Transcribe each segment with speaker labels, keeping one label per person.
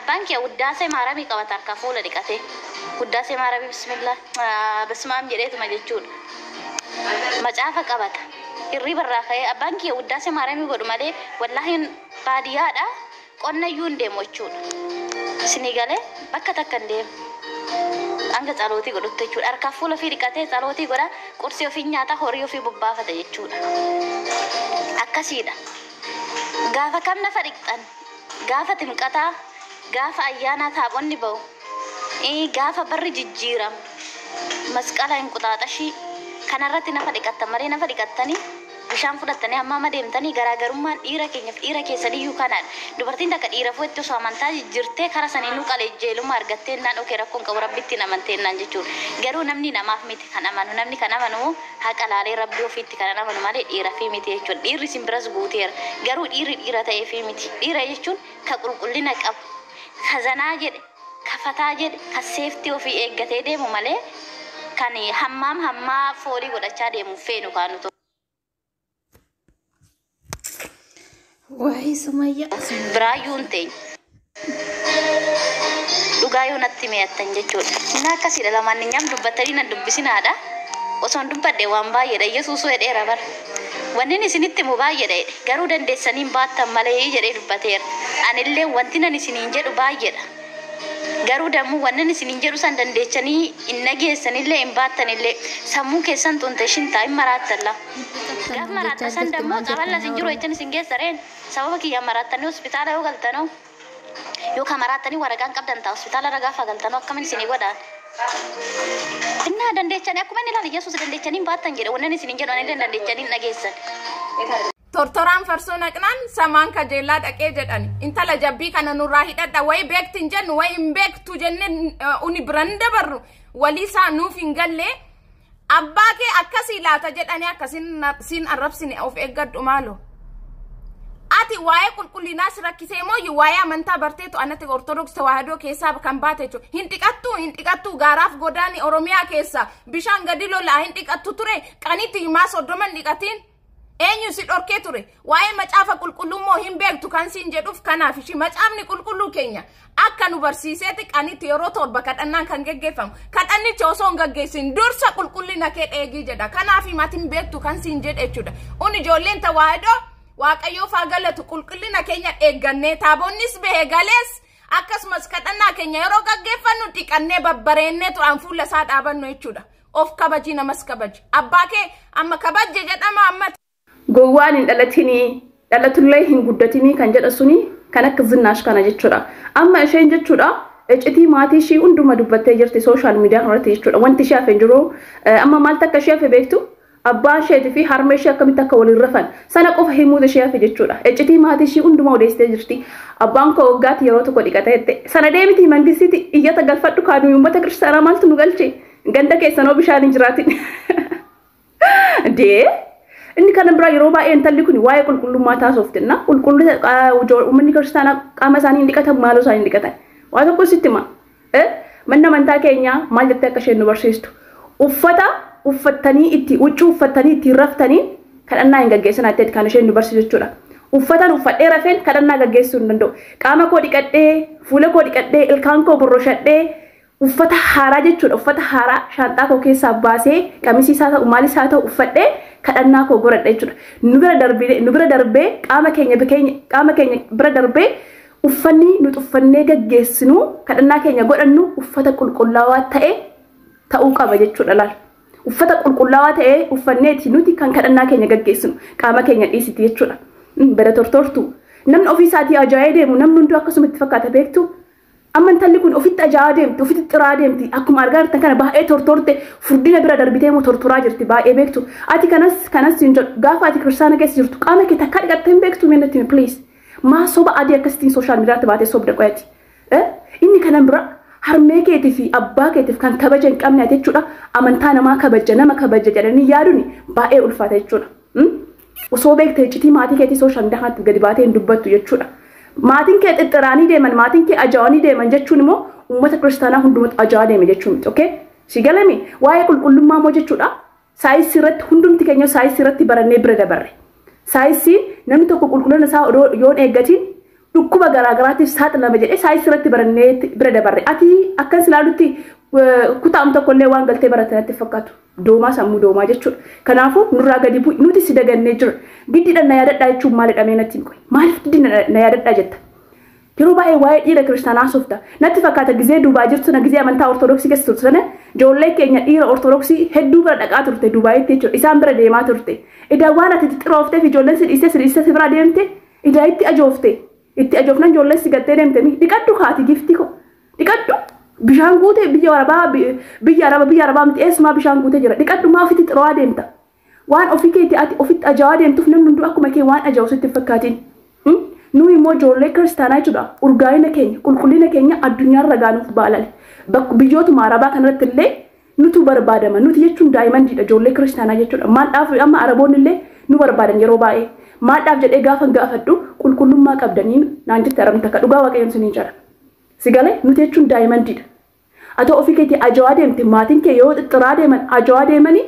Speaker 1: Abbaan kiyya wuddaasee maaramii qabata harkaa fuula dhiqatee. Wuddaasee maaramii bismillah basmaam jedheetuma jechuudha. Macaafa qabata. Hirriba irraa ka'ee abbaan kiyya wuddaasee maaramii godhu malee wallaahi baadiyyaadha qonna iyyuu hin deemu jechuudha. Isinii galee bakka takka hin deemu. Hanga tsalootii godhutti jechuudha. Harkaa fuula ofii dhiqatee tsalootii godha, qursii ofii nyaata, horii ofii bobbaafata jechuudha. Akkasiidha. Gaafa kam nafa dhiqxan? Gaafa timqataa, gaafa ayyaanaa taabonni ba'u, gaafa barri jijjiiramu, masqala inquxaaxashii kanarratti nafa dhiqattan malee nafa dhiqattanii bishaan fudhattanii amma amma deemtanii garaagarummaan dhiira keenyaaf dhiira keessaniyyuu kanaadha. Dubartiin takka dhiira fuutti osoo amantaa jijjiirtee kara saniinuu qaleejjeelummaa argattee naan okee rakkoon qabu rabbitti hin amanteennaan jechuudha. Garuu namni namaaf miti kan amanu, namni kan amanu haqa laalee rabbii ofiitti kan amanu malee dhiira fi miti jechuudha. Dhiirri isin biras guuteera. Garuu dhiirri dhiira ta'eefii miti. Dhiira jechuun ka qulqullina qabu, ka zanaa jedhe, ka fataa jedhe, ka seeftii ofii eeggatee deemu malee kan hammaam hammaa foolii godhachaa deemu feenu kaanu.
Speaker 2: Waa'ee Sumayyaa.
Speaker 1: Biraayyuu hin teenye. Dhugaa yoo natti mi'attan jechuudha. Inni akkasiidha lamaan nyaam dubbattanii nan dubbisinaadha. Osoo hin dubbadhe waan baay'eedha. Yesuusuu jedheera bara. Wanni isinitti himu baay'eedha jedhe. Garuu dandeessanii hin baattan malee jedhee dubbateera. Anillee wanti nan isiniin jedhu baay'eedha. Garuu dammoo wanni isiniin jedhu san dandeechanii hin dhageessanillee hin baattanillee sammuu keessan xunte shintaa hin maraattan la. Gaaf maraatta san dammoo xaballa isin jiru jechan isin geessareen sababa kiyyaan maraattanii hospitaala yoo galtanoo yookaan maraattanii waraqaan qabdan ta'a hospitaala irra gaafa galtanoo akkamiin isinii godhaan. Innaa dandeechanii akkuma inni ilaali Yesuus dandeechanii hin baattan jedhe wannan isiniin jedhu anillee dandeechanii hin dhageessan.
Speaker 3: Tortoraan farsoo naqnaan samaan kajeellaa dhaqee jedhani. Intala jabbii kana nurraa hidhadha. Wayi beekti hin jennu, wayi hin beektu jenne uni biran dabarru. Walii isaa nuuf hin galle. Abbaa kee akkasii laata jedhanii akkasiin siin arrabsine of eeggadhu maaloo. Ati waa'ee qulqullinaa si rakkisee mooyyu waa'ee amantaa barteetu anatti Ortodoks Tawaahidoo keessaa kan baate jechuudha. Hin dhiqattu, hin dhiqattu gaaraaf godaani Oromiyaa keessa bishaan gadi lolaa hin dhiqattu ture qanitti himaa 30 hin dhiqatiin. Eenyu si dhorkee ture? Waa'ee macaafa qulqulluu moo hin beektu kan siin jedhuuf kanaaf ishii macaafni qulqulluu keenya akka nu barsiiseeti qanitti yeroo 7 kadhannaan kan geggeeffamu. Kadhannicha osoo hin gaggeessin dursa qulqullina kee dheegii jedha. Kanaaf himatiin beektu kan siin jedhe jechuudha. Un ijoolleen tawaahidoo Waaqayyoof haa galatu qulqullina keenya eeggannee taaboonnis bahee galees akkasumas kadhannaa keenya yeroo gaggeeffannu dhiqannee babbareennee tu'aan fuula isaa dhaabannu jechuudha. Of kabaji namas kabaji. Abbaa kee amma kabajje jedhama amma.
Speaker 4: Gowwaan hin dhalatinii dhalatullee hin guddatinii kan jedha suni kan akka Zinnaash kana jechuudha. Amma isheen jechuudha iccitii maatii ishii hunduma dubbattee jirti sooshaal miidiyaa irratti jechuudha. Wanti ishee hafe hin jiru. Amma maaltu akka ishee hafe beektu? Abbaa isheetii fi harmee ishee akkamitti akka waliin rafan sana qofa himuutu ishee hafe jechuudha. Iccitii maatii ishii hunduma odeessitee jirti. Abbaan koo waggaatti yeroo tokko dhiqata jette. Sana deemiti mangisiiti iyyata galfadhu kaanuu uummata kiristaanaa maaltu nu galche? Ganda keessanoo bishaan hin jiraatin. Dee inni kana biraa yeroo baay'ee intalli kun waa'ee qulqullummaa taasoftinna. Qulqullina uummanni kiristaanaa qaama isaanii hin dhiqatan maaloo isaanii hin dhiqatan. Waa tokko sitti hima. Manni amantaa keenyaa maal jettee akka isheen nu barsiistu? Uffata uffattanii itti huccuu uffattanii ittiin raftanii kadhannaa hin gaggeessinaa jetteeti kan isheen nu barsiisu jechuudha. Uffatan uffadhee rafeen kadhannaa gaggeessuu hin danda'u. Qaama koo dhiqadhee, fuula koo dhiqadhee, ilkaan koo borroshadhee uffata haaraa jechuudha. Uffata haaraa shaanxaa koo keessaa baasee qamisii isaa ta'u maalis haa ta'u uffadhee kadhannaa koo godhadha jechuudha. Nu bira darbee, nu bira darbee qaama keenya keenya qaama keenya bira darbee uffanni nuti uffannee gaggeessinu kadhannaa keenya godhannu uffata qulqullaawaa ta'e ta'uu qaba jechuudha laal. Uffata qulqullaawaa ta'e uffanneeti nuti kan kadhannaa keenya gaggeessinu qaama keenya dhiisiti jechuudha. Bada tortortu. Namni ofii isaatii ajaa'ee deemu namni hunduu akkasuma itti fakkaata beektu. Amma intalli kun ofitti ajaa'aa deemti, ofitti xiraa deemti. Akkuma argaa jirtan kana baay'ee tortorte furdina bira darbitee immoo tortoraa jirti baay'ee beektu. Ati kanas kanas hin jedhu gaafa ati kiristaana keessa jirtu qaama kee takkaa dhiqattee hin beektu mee natti himi please. Maa soba adii akkasittiin sooshaal miidiyaatti baatee sobda qoyati. Inni kanan bira harmee keetii fi abbaa keetiif kan kabaja hin qabne ati jechuudha. Amantaa namaa kabaja nama kabaja jedhanii yaaduun baay'ee ulfaata jechuudha. Osoo beekte iccitii maatii keetii sooshaal miidiyaa kanatti gadi baatee hin dubbattu jechuudha. Maatiin kee xixxiraanii deeman, maatiin kee ajaa'anii deeman jechuun immoo uummata kiristaanaa hundumatu ajaa'aa deeme jechuun miti. Okay? Si galami waa'ee qulqullummaa immoo jechuudha. Saayinsii irratti hundumti keenya saayinsii irratti barannee bira dabarre. Saayinsiin namni tokko qulqullina isaa odoo yoo hin eeggatiin Dhukkuba garaagaraatiif saaxilama jedhee saayinsii irratti barannee bira dabarre. Ati akkas ilaalutti kutaam tokkollee waan galtee barate natti fakkaatu. Doomaa sammuu doomaa jechuudha. Kanaafuu nurraa gadi bu'i, nuti si dagannee jira. Giddiidhaan na yaadadhaa jechuun maalidha mee natti hin qoy. Maaliif giddi na yaadadhaa jetta? Yeroo baay'ee waa'ee dhiira kiristaanaa haasofta. Natti fakkaata gizee Duubaa jirtu sana, gizee amantaa Ortodoksii keessa turte sana, ijoollee keenya dhiira Ortodoksii hedduu bira dhaqaa turte Dubaayitti jechuudha. Isaan bira deemaa turte. Idaa waan ati xiroofteef ijoolleen si dhiistee si dhiistee si bira deemte, idaa itti ajoofte. Itti ajoofnan ijoolleen si gattee deemte. Dhiqadhu kaati gifti ko. Dhiqadhu. Bishaan guutee biyya Arabaa, biyya Arabaa, biyya Arabaa miti, eessumaa bishaan guutee jira. Dhiqadhu, maa ofitti xiroowaa deemta? Waan ofii keetti ati ofitti ajaa'aa deemtuuf namni hunduu akkuma kee waan ajaa'u sitti hin fakkaatin. Nuyi immoo ijoollee kiristaanaa jechuudha. Urgaa'ina keenya, qulqullina keenya addunyaarra gaanuuf baalale. Bakka biyyootuma Arabaa kanarratti illee nutu barbaadama. Nuti jechuun daa'imandiidha ijoollee kiristaanaa jechuudha. Maaldhaaf amma Araboonni illee nu barbaadan yeroo baay'ee? Maaldhaaf jedhee gaafa gaafadhu, qulqullummaa qabdanii naan jette Arabni takka, dhugaa Waaqayyoon siniin jedha. Si galee, nuti jechuun daa'imandiidha. Ati ofii keetii ajaa'aa deemte, maatiin kee yoo xixxiraa deeman, ajaa'aa deemanii,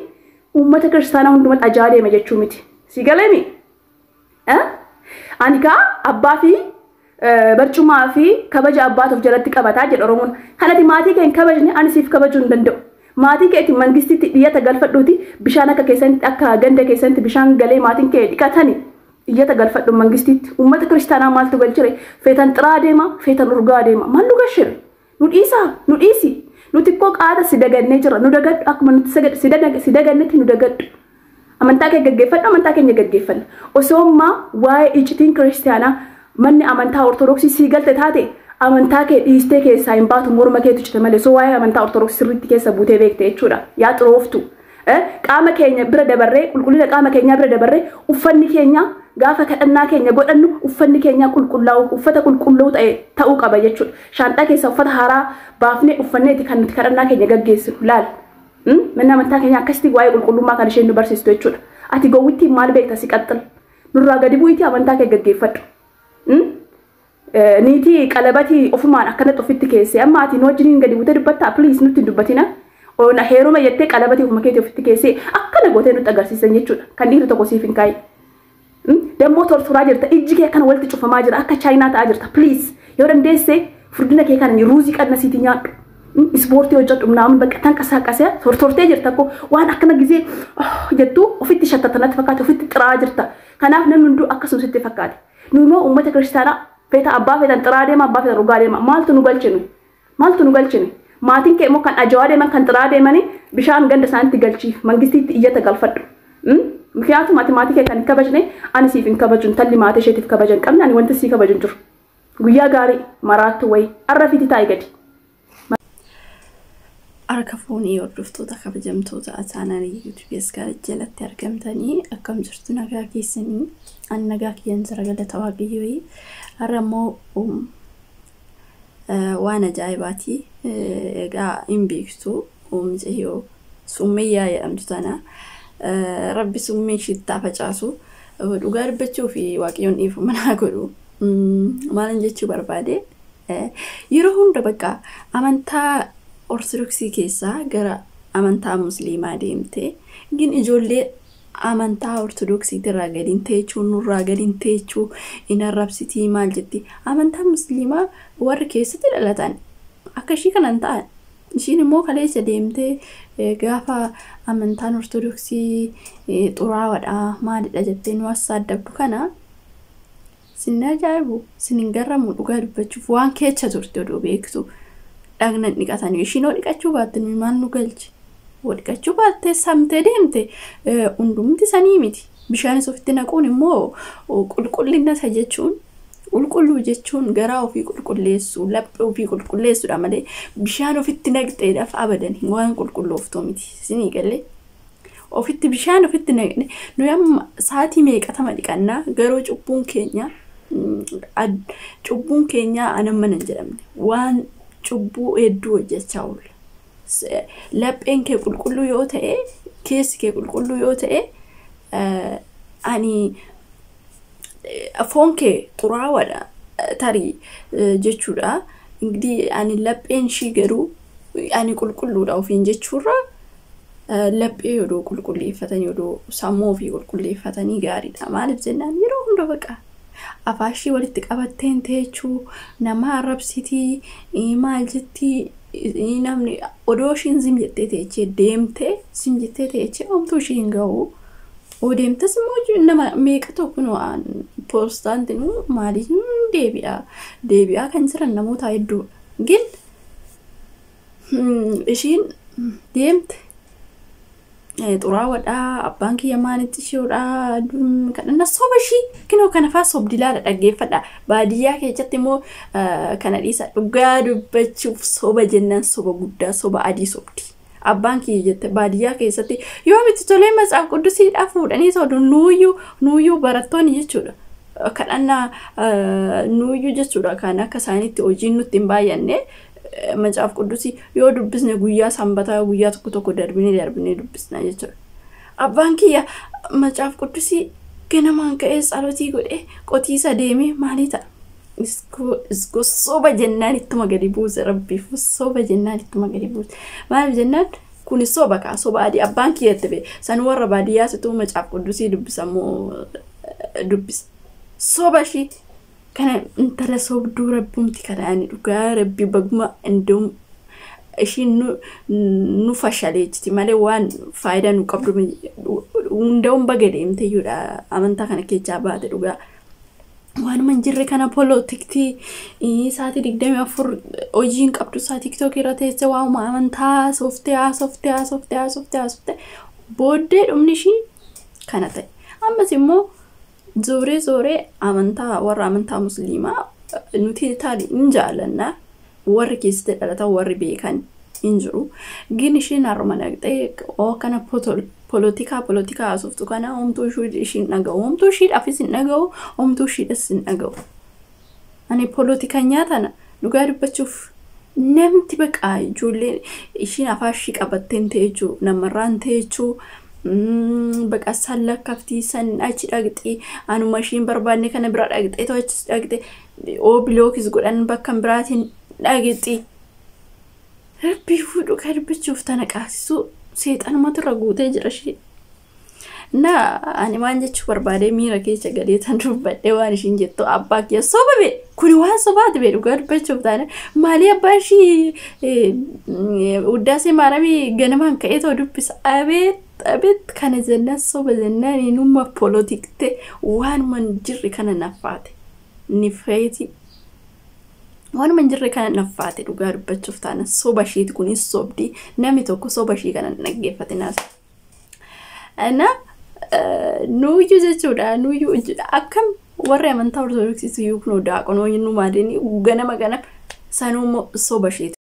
Speaker 4: uummata kiristaanaa hundumatti ajaa'aa deema jechuu miti. Si galee mi? Ani kaa abbaa fi barcumaa fi kabaja abbaatu of jalatti qabataa jedha Oromoon. Kanati maatii kee hin kabajne, ani siif kabajuu hin danda'u. Maatii keetti mangistitti iyyata galfadhuuti, bishaan akka keessanitti, akka ganda keessanitti bishaan galee maatiin kee dhiqatani iyyata galfadhu mangistitti. Uummata kiristaanaa maaltu galchire? Feetan xiraa deema, feetan urgaa deema. Maal nu gashire? Nu dhiisaa, nu dhiisi. Nuti ikkoo qaata si dagannee jira. Nu dagadhu, akkuma nuti si dagannetti nu dagadhu. Amantaa kee gaggeeffadhu, amantaa keenya gaggeeffanna. Osoo ammaa waa'ee iccitiin kiristaanaa manni amantaa Ortodoksii sii galte taate, amantaa kee dhiistee keessaa hin baatu, morma keetu cite malee. So waa'ee amantaa Ortodoksii sirriitti keessa buutee beekte jechuudha. Yaa xirooftu. Qaama keenya bira dabarree, qulqullina qaama keenyaa bira dabarree, uffanni keenya gaafa kadhannaa keenya godhannu uffanni keenya qulqullaa'u, uffata qulqulluu ta'e ta'uu qaba jechuudha. Shaanxaa keessa uffata haaraa baafnee uffanneeti kan nuti kadhannaa keenya gaggeessinu laal. Manni amantaa keenya akkasitti waa'ee qulqullummaa kan isheen nu barsiistu jechuudha. Ati gowwittiin maal beekta si qaxxil? Nurraa gadi bu'iitii amantaa kee gaggeeffadhu. Niitii qalabatii ofumaan akkanatti ofitti keessee amma ati nu wajjiniin gadi buutee dubbattaa? Please, nutti hin dubbatina. Ona heeruma jettee qalabatii ofuma keetii ofitti keessee akkana gootee nutti agarsiisan jechuudha. Kan dhiirri tokko siif hin kaa'i. Dammoo tortoraa jirta, ijji kee akkana walitti cufamaa jira, akka chaayinaa ta'aa jirta. Please, yoo dandeesse furdina kee kana ruuzii qannasiitii nyaadhu. Ispoortii hojjedhu naamun bakka tanqasaaqasee tortortee jirta koo, waan akkana gizee jettu ofitti shattatanatti fakkaate, ofitti xiraa jirta. Kanaaf namni hunduu akkasuma sitti fakkaate. Nu immoo uummata kiristaanaa, feeta abbaa feetan xiraa deema, abbaa feetan dhugaa deema. Maaltu nu galchinu? Maaltu nu galchinu? Maatiin kee immoo kan ajaa'aa deeman, kan xiraa deemanii, bishaan ganda isaanitti galchiif mangistiitti iyyata galfadhu. Mikiyaatum ati maatii kee kan hin kabajne, ani siif hin kabaju. Intalli maatii isheetiif kabaja hin qabne, ani wanti sii kabaju hin jiru. Guyyaa gaarii, maraattu wayi arra fiiti taa'i gadi.
Speaker 2: Harka fuunii hordoftoota kabajamtoota chaanaalii yuutuubii Askaar jalatti argamtanii, akkam jirtu? Nagaa keessanii? Ani nagaa kiyyan jira, galata Waaqayyoo. Har'a immoo waan ajaa'ibaati. Egaa hin beektu, mucayyoo Summayyaa jedhamtu tana Rabbi summii ishiitti facaasu. Dhugaa dubbachuu fi Waaqayyoon dhiifama naa godhu. Maalin jechuu barbaade, yeroo hunda bakka amantaa Ortodoksii keessaa gara amantaa Musliimaa deemte, gin ijoollee amantaa Ortodoksiitirraa gadi hin teechuu, nurraa gadi hin teechuu, hin arrabsitii, maal jetti? Amantaa Musliimaa warri keessatti dhalatan akka ishii kanan ta'an, ishiin immoo kaleessa deemtee gaafa amantaan Ortodoksii xuraawadha maalidha jettee nu assaaddabdu kana sin ajaa'ibu, sin hin garramu. Dhugaa dubbachuuf waan keessa turte oduu beektu, dhagna dhiqatanii ishiin hoo dhiqachuu baatte nuyi maal nu galche? Hoo dhiqachuu baatte samtee deemte, hundumti sanii miti. Bishaanis ofitti naquun immoo qulqullina isa jechuun, qulqulluu jechuun garaa ofii qulqulleessuu, laphee ofii qulqulleessuudha malee bishaan ofitti naqxeedhaaf abadan waan qulqullooftuu miti. Isinii galee, ofitti bishaan ofitti naqne nuyi amma sa'aatii meeqatama dhiqannaa, garuu cubbuun keenya anan mana hin jedhamne, waan cubbuu hedduu hojjechaa oolla. Lapheen kee qulqulluu yoo ta'e, keessi kee qulqulluu yoo ta'e, ani foon kee xuraawaadha tarii jechuudha. Ingidihi ani lapheen ishii garuu ani qulqulluudha ofiin jechuurra, laphee odoo qulqulleeffatanii, odoo sammuu ofii qulqulleeffatanii gaariidha. Maaliif jennaan, yeroo hunda baqa Afaan ishii walitti qabattee hin teechuu, nama arrabsitii, maal jettii, namni odoo ishiin zim jettee teechee deemtee zim jettee teechee homtuu ishii hin ga'u. Odeemtas immoo nama meeqa tokko nu poostaantinuu maaliif deebi'a deebi'aa kan jiran namoota hedduudha. Gin ishiin deemte xuraawadhaa, abbaan kiyya maalitti isheedhaa, kadhanna soba ishii kinoo kana faa sobdi laala dhaggeeffadha. Baadiyyaa keessatti immoo kana dhiisa, dhugaa dubbachuuf soba jennaan soba guddaa, soba adii sobdi. Abbaan kiyya jette baadiyyaa keessatti yoo miti tolee matsaaf quddusiidhaa fuudhanii sodu, nuuyyuu barattoonni jechuudha. Kadhannaa nuuyyuu jechuudha kan akka isaaniitti hojiin nutti hin baay'anne, matsaaf quddusii yoo dubbisne guyyaa sanbataa guyyaa tokko tokko darbinee darbinee dubbisna jechuudha. Abbaan kiyya matsaaf quddusii ganamaan ka'ee tsalotii godhee qotiisa deemee maalii ta'a? Iskoo soba jennaan ittuma gadi buuse, rabbiif soba jennaan ittuma gadi buuse. Maaliif jennaan kuni soba kaa, soba adii abbaan kiyyatti bee san warra baadiyyaa situu macaaf quddusii dubbisamoo dubbisa. Soba ishii kana intala sobduu rabbumti kanaani dhugaa rabbi baguma indoom ishiin nu fashaleechiti malee waan faayidaa nu qabdu hunda'uun baga deemte iyyuudha amantaa kana keessaa baate dhugaa. Waanuma hin jirre kana polotiktii sa'aatii 24 hojii hin qabdu, isaa tiktookii irra teessee waanuma amantaa haasoftee haasoftee haasoftee haasoftee haasoftee booddee dhumni ishii kana ta'e. Ammas immoo zooree zooree amantaa warra amantaa musliimaa nuti taali hin jaallanna, warri keessatti dhalatan warri beekan hin jiru. Gin ishiin haruma dhaqxee oo kana polotikaa polotikaa haasoftu kana homtuu ishiin dhaga'u, homtuu ishiidhaafis hin dhaga'u, homtuu ishiidhas hin dhaga'u. Ani polotikanyaa tana dhugaa dubbachuuf namti baqaa ijoolleen ishiin afaan ishii qabattee hin teechuu, namarraa hin teechuu, baqa san lakkaftii san achi dhaqxee anuma ishiin barbaanne kana bira dhaqxee too achis dhaqxee oo bilookis godhan bakka biraatiin dhaqxee. Rabbii fuudhu dhugaa dubbachuuf tana qaasisuu seexanumatu irra guutee jira ishee. Na ani waan jechuu barbaadee miira keessa galee tan dubbadhee waan ishiin jettu abbaa kiyya soba bee kuni waan sobaati bee dhugaa dubbachuuf taane maalii abbaa ishii uddaasee maaramii ganamaan ka'ee too dubbisa, abeet abeet kana jennaan soba jennaan inuma polotikte waanuma hin jirre kana naffaate ni feeti. Waanuma hin jirre kana naffaate dhugaa dubbachuuf taane soba ishiiti kunis sobdi, namni tokko soba ishii kana hin dhaggeeffate naas. Na nuuyyuu jechuudha, nuuyyuu akkam warri amantaa ortodoksii iyyuu kun daaqonoonni nu maadini ganama ganama sanuu soba isheeti.